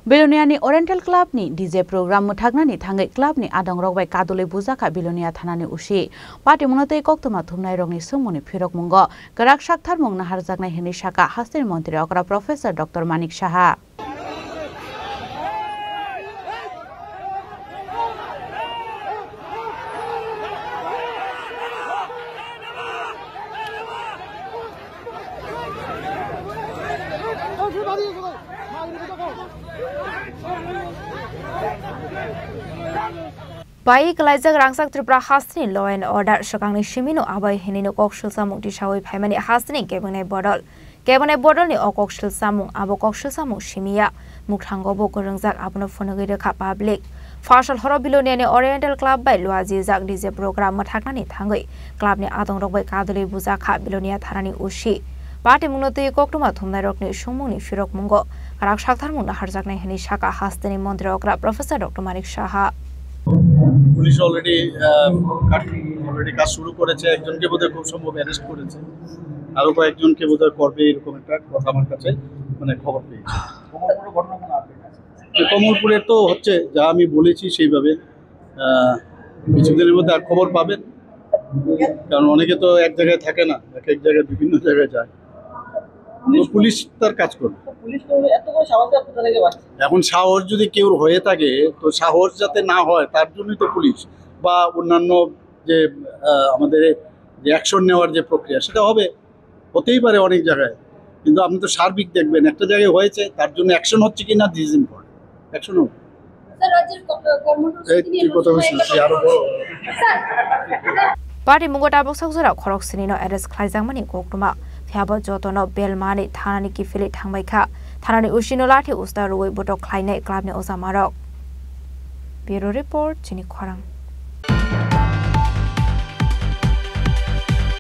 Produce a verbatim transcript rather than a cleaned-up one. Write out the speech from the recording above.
Belonia ni Oriental Club ni D J program mwthaknani thangwi club ni adongrok bai kadulwi bujakha Belonia thana ni O C. Patimungno tei koktwma thumnairokni swngmungni phirokmungo kwrak saktharmung naharjaknai hwnwi sakha hasteni montri okra Professor Doctor Manik Saha. Bai kwlaijak rangchak Tripura hasteni law and order swkangni simino abai hinino kok swlsamung tisawi phaimani hasteni kebengni bodol. Kebengni bodolni o kok swlsamung abo kok swlsamung simiya. Mukthango bo kwrwngjak abono phunugwi rwkha public. Phasal horo Biloniani Oriental Club bai luajijak D J program mwthaknani thangwi clubni adongrok bai kadulwi bujakha Bilonia thanani O C. Patimungno twi koktwma thumnairokni swngmungni phirokmungo kwrak saktharmung naharjaknai hwnwi sakha hasteni montri okra Professor Doctor Manik Saha. Police already already কাজ শুরু করেছে। একজনকে বোধহয় খুব সম্ভব অ্যারেস্ট করেছে, আরো কয়েকজনকে বোধহয় করবে, এরকম একটা কথা আমার কাছে মানে খবর পেয়েছি। কমলপুরে তো হচ্ছে, যা আমি বলেছি সেইভাবে। আহ, কিছুদিনের মধ্যে আর খবর পাবেন, কারণ অনেকে তো এক জায়গায় থাকে না, এক এক জায়গায় বিভিন্ন জায়গায় যায়। তো পুলিশ তার কাজ করবে। এখন সাহস যদি কেউ হয়ে থাকে, তো সাহস যাতে না হয়, তার জন্যই তো পুলিশ বা অন্যান্য যে, আহ, আমাদের যে অ্যাকশন নেওয়ার যে প্রক্রিয়া, সেটা হবে, হতেই পারে অনেক জায়গায়। কিন্তু আপনি তো সার্বিক দেখবেন, একটা জায়গায় হয়েছে, তার জন্য অ্যাকশন হচ্ছে কি না, দিস ইম্পর্টেন্ট। অ্যাকশন হবে। স্যার, রাজ্যের ক-, কর্মসূচি এই নিয়ে কি কথা বলছেন? সে আরো বড়। Sir, sir. Patimungno tabuk saksora khorok sinino arrest khlaijakmani koktwma. Phiya bo jotono belmani thanani kiphilwi thangbai kha. Thanani O C no lathi usta rwui botok khlainai clubni ojamarok. Bureau Report, Chini Khorang.